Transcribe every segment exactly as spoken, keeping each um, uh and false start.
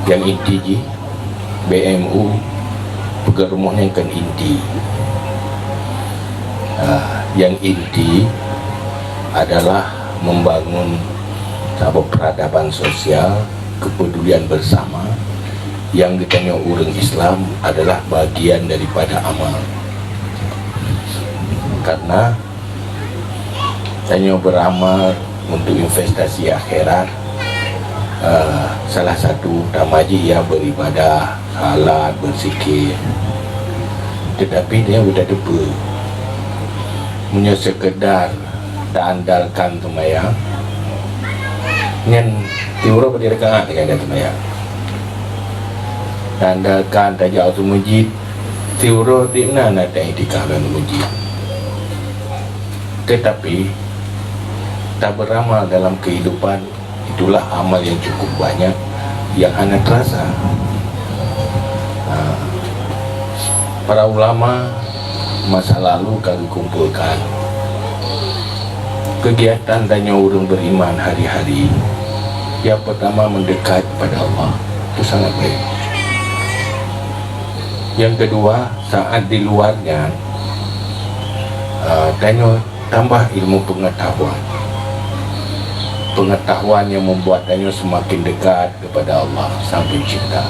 Nyang inti jih, B M U peugah rumoh nyan kan inti. Ah, nyang inti adalah membangun saboh peradaban sosial, kepedulian bersama yang geutanyoe ureuëng Islam adalah bagian daripada amal. Karena tanyoe beramal untuk investasi akhirat, eh, salah satu utama jih ya beribadah, salat, berzikir. Tetapi tanyoe beutateupeue, meunyoe sekedar taandalkan seumayang, nyan tiuroe bak dirakaat nyang ada seumayang. Taandalkan tajak u masjid, tiuroe di mana na ta-iktikaf lam masjid. Tetapi, taberamal dalam kehidupan, itulah amal yang cukup banyak yang hana terasa. Ha. Para ulama masa lalu ka geukumpulkan kegiatan tanyoe ureuëng beriman hari-hari. Yang pertama, mendekat pada Allah. Itu sangat baik. Yang kedua, saat di luarnya, ah, tanyoe tambah ilmu pengetahuan. Pengetahuan yang membuat tanyoe semakin dekat kepada Allah, Sang Pencipta.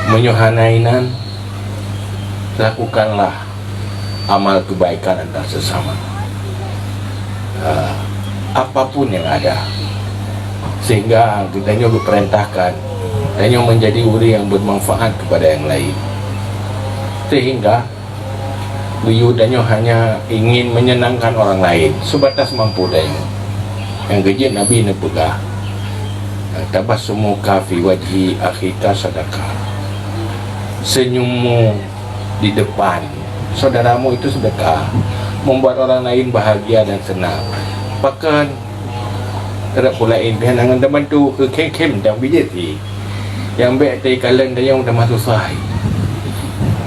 Meunyoe hana inan, lakukanlah amal kebaikan antar sesama. Ah, apapun yang ada. Sehingga geutanyoe geuperintahkan tanyoe menjadi ureuëng yang bermanfaat kepada yang lain. Sehingga geuyue tanyoe hanya ingin menyenangkan orang lain sebatas mampu tanyoe. Nyang geujeuet Nabi neupeugah, "Tabassumuka fi wajhi akhika sadaqah." Senyummu di depan saudaramu itu sedekah, membuat orang lain bahagia dan senang. Pakon, terhadap pulain pih hana ngon tabantu, keu khem-khem dan bijéh sih. Nyang bék teukalon tanyoe tamah susah.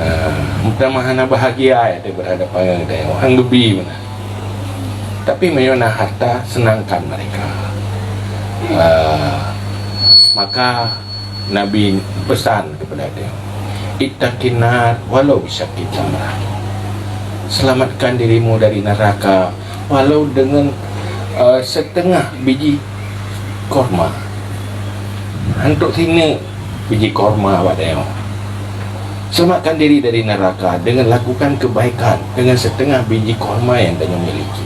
Ah, tamah hana bahagia ya, teuh berhadapan ngon tanyoe. Han geubi meunan. Tapi meunyoe na harta, senangkan mereka. Ah, maka Nabi pesan kepada dia, "Ittaqin nar walau bisyaqqi tamrah." Selamatkan dirimu dari neraka walau dengan, eh, setengah biji korma. Hantok sineuk biji korma bak tanyoe. Selamatkan diri dari neraka dengan lakukan kebaikan dengan setengah biji korma yang tanyoe miliki.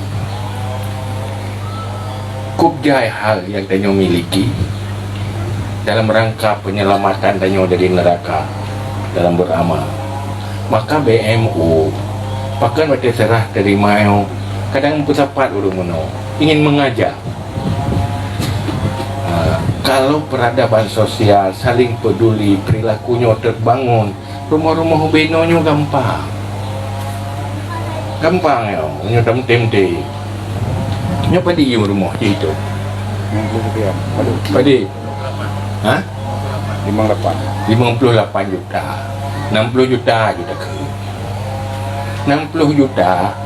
Kub jai hal yang tanyoe miliki dalam rangka penyelamatan tanyoe dari neraka dalam beramal. Maka B M U, pakon watée seurah teurimong, kadang peusapat ureuëng meunoe, ingin mengajar. Ha, kalau peradaban sosial, saling peduli, perilaku nyoe terbangun, rumoh-rumoh ubé nyoe gampang. Gampang nyoe, nyoe tam tem deh. Nyoe padé yum rumoh cit itu. Lima puluh sekian. Padé? Ha? Lima lapan. Lima puluh lapan juta. Enam puluh juta, juta ke. Enam puluh juta.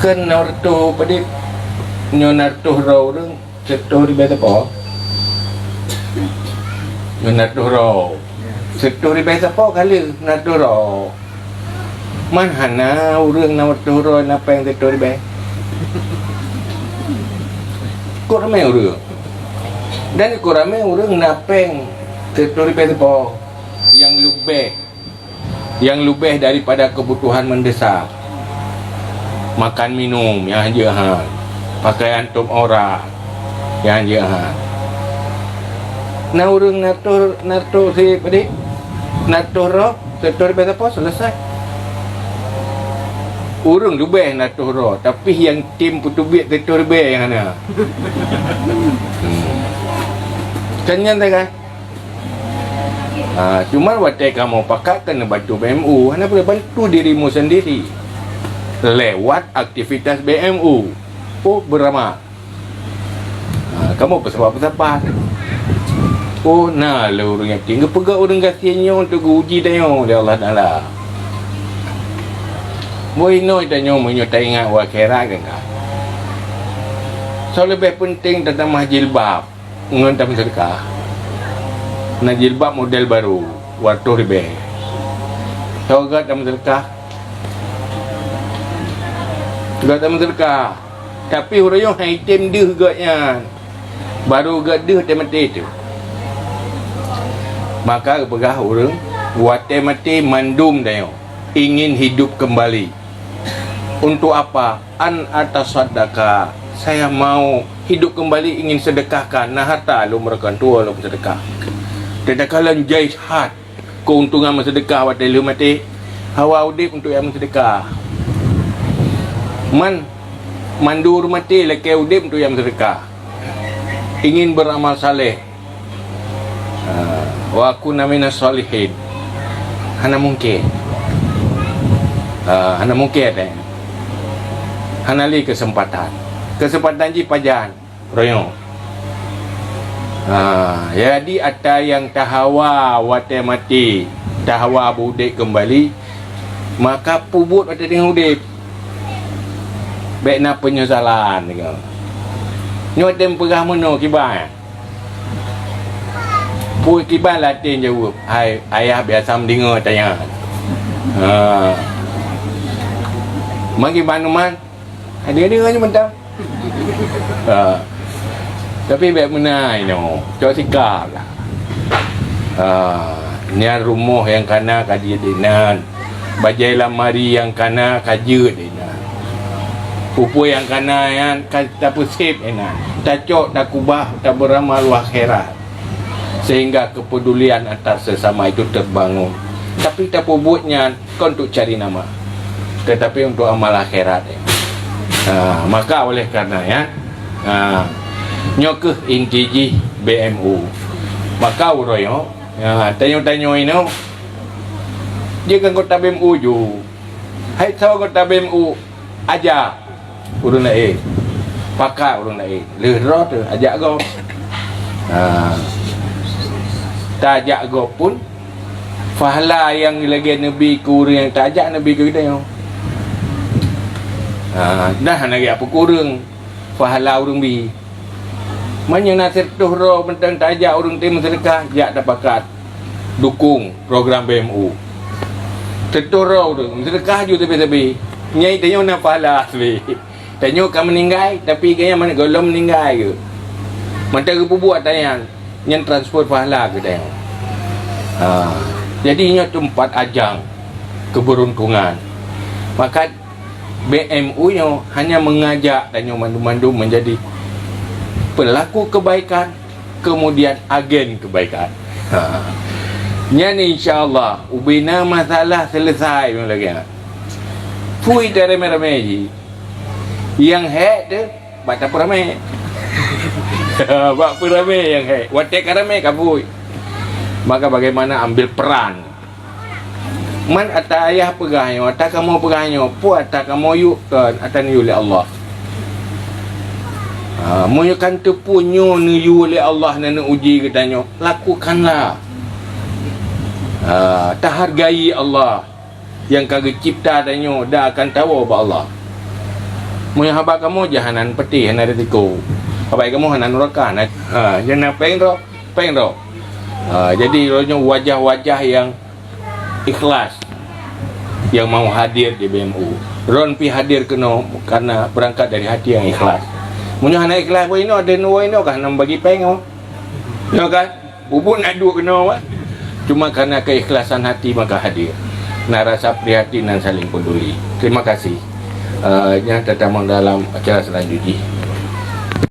Kan enam ratus padé? Nyoe enam ratus droe ureuëng. Seutoh ribée sapo? Nyoe na toh droe. Seutoh ribée sapo kali na toh droe. Man hana ureuëng na toh droe na péng seutoh ribée. Kok ramé ureuëng. Dan kok ramé ureuëng na péng seutoh ribée sapo nyang leubeh nyang leubeh daripada kebutuhan mendesak. Makan minum nyang hanjeuet han, pakaian top ora nyang hanjeuet han. Na ureuëng na toh, na toh si padé, na toh droe, seutoh ribée sapo selesai. Ureuëng leubeh na toh droe, tapi nyang tem peuteubiet seutoh ribée nyang hana. Hmm. Kan nyan kan? Ha, cuma watée kamoe pakat keuneuk bantu B M U, hana boleh bantu dirimu sendiri lewat aktivitas B M U. Oh, beurama. Ha, kamoe peusapat-peusapat. Oh, na lé ureuëng yatim. Geupeugah ureuëng gasien nyoe untuk geuuji tanyoe lé Allah Taala. Boh inoe tanyoe meunyoe taingat u akhirat kan ka. Soe leubeh peunteng tatamah jilbab. ngon tameuseudeukah. Na jilbab model baru, dua reutôh ribèe. Soe gèt tameuseudeukah? Gèt tameuseudeukah. Tapi ureueng nyoe han item deuh gèt nyan. Baru gèt deuh watèe maté teuh. Maka geupeugah ureueng, watèe maté mandum tanyoe ingin hidup keumbali. Untuk apa? An atasaddaqa. Saya mau hidup keumbali, ingin seudeukahkan. Na harta lôn beureukon, tuwoe lôn seudeukah. Teudeukah lôn jai that keuntungan meuseudeukah watèe lheueh maté. Hawa udép untuk nyang meuseudeukah. Man, mandum ureueng maté lakèe udép untuk nyang meuseudeukah. Ingin beramal saleh. Ah, wa akuna minas shalihin. Hana mungken. Ah, hana mungken deh. Hana lé keuseumpatan. Keuseumpatan jih pajan? Royong. Ah, jadi ata nyang tahawa watèe maté, tahawa beu udép keumbali, maka peubuet watèe teungoh udép. Bèk na peunyesalan. Nyoe tem peugah meunoe kiban. Peue kiban latén jaweueb, hai ayah biasa meudeungoe tanya. Ha. Mangke manuman, ada-ada aja mentang. Ha. Tapi bèk meunan inoe, cok sikap lah. Ha. Nyan rumoh nyang kana ka jeuet inan. Bajèe lamari nyang kana ka jeuet inan. Peue-peue nyang kana nyan ka tapeusép inan. Tacok, takubah, tabeuramal u akhirat. Sehingga kepedulian antar sesama itu terbangun. Tapi tapeubuet nyan kon untuk cari nama, tetapi untuk amal akhirat. Ha, maka oleh karena nyan, ha, nyoe keuh inti jih B M U. Maka uroe nyoe, ha, tanyoe-tanyoe inoe, jeuet keu anggota B M U ju. Hai soe anggota B M U, ajak ureueng laén. Pakat ureueng laén. Lheueh droe teuh ajak gob. Ha. Tajak gob pun, pahala nyang lagèe neubi keu ureueng nyang tajak neubi keu geutanyoe. Ha, nah, hana geujak peukureueng pahala ureueng bi. Meunyoe na sireutoh droe mantong tajak ureueng teuh meuseudeukah, jak tapakat dukong program B M U. Sireutoh droe ureueng meuseudeukah ju sabe-sabe. Nyan tanyoe na pahala sabe. Tanyoe ka meuninggai, tapi gobnyan gohlom meuninggai geuh. Mantong geupeubuet ata nyan, nyan transfer pahala keu tanyoe. Ha. Jadi nyoe teumpat ajang keberuntungan. Maka B M U nyoe hanya mengajak tanyoe mandum-mandum menjadi pelaku kebaikan, kemudian agen kebaikan. Ha. Nyan insya Allah ubena masalah selesai lagèe nyan. Pui taramé-ramé jih. Nyang hék teuh bak tapeuramé. Bak peuramé nyang hék. Watèe ka ramé ka pui. Maka bagaimana ambil peran. Man ata ayah peugah nyoe, ata kamoe peugah nyoe, peue ata kamoe yue kon, ata neuyue lé Allah. Ha, meunyoe kan teupeue nyoe neuyue lé Allah na neuuji geutanyoe, lakukanlah. Ha, tahargai Allah nyang ka geucipta tanyoe dan akan tawoe bak Allah. Meunyoe haba kamoe jih hana patéh, hana risiko. Haba kamoe hana nuraka, hana, ha, nyang na péng droe, péng droe. Ha, jadi, nyoe wajah-wajah nyang ikhlas nyang mau hadir di B M U. Droen pih hadir keunoe karena berangkat dari hati yang ikhlas. Meunyoe hana ikhlas, wah inoe, ada nuwoe inoe kah hana bagi péng, oh. Ya kan? Bubuk nak duek keunoe, wah. Cuma karena keikhlasan hati maka hadir. Na rasa prihatin dan saling peduli. Terima kasih. Eh, nyan tatamong dalam acara selanjut jih.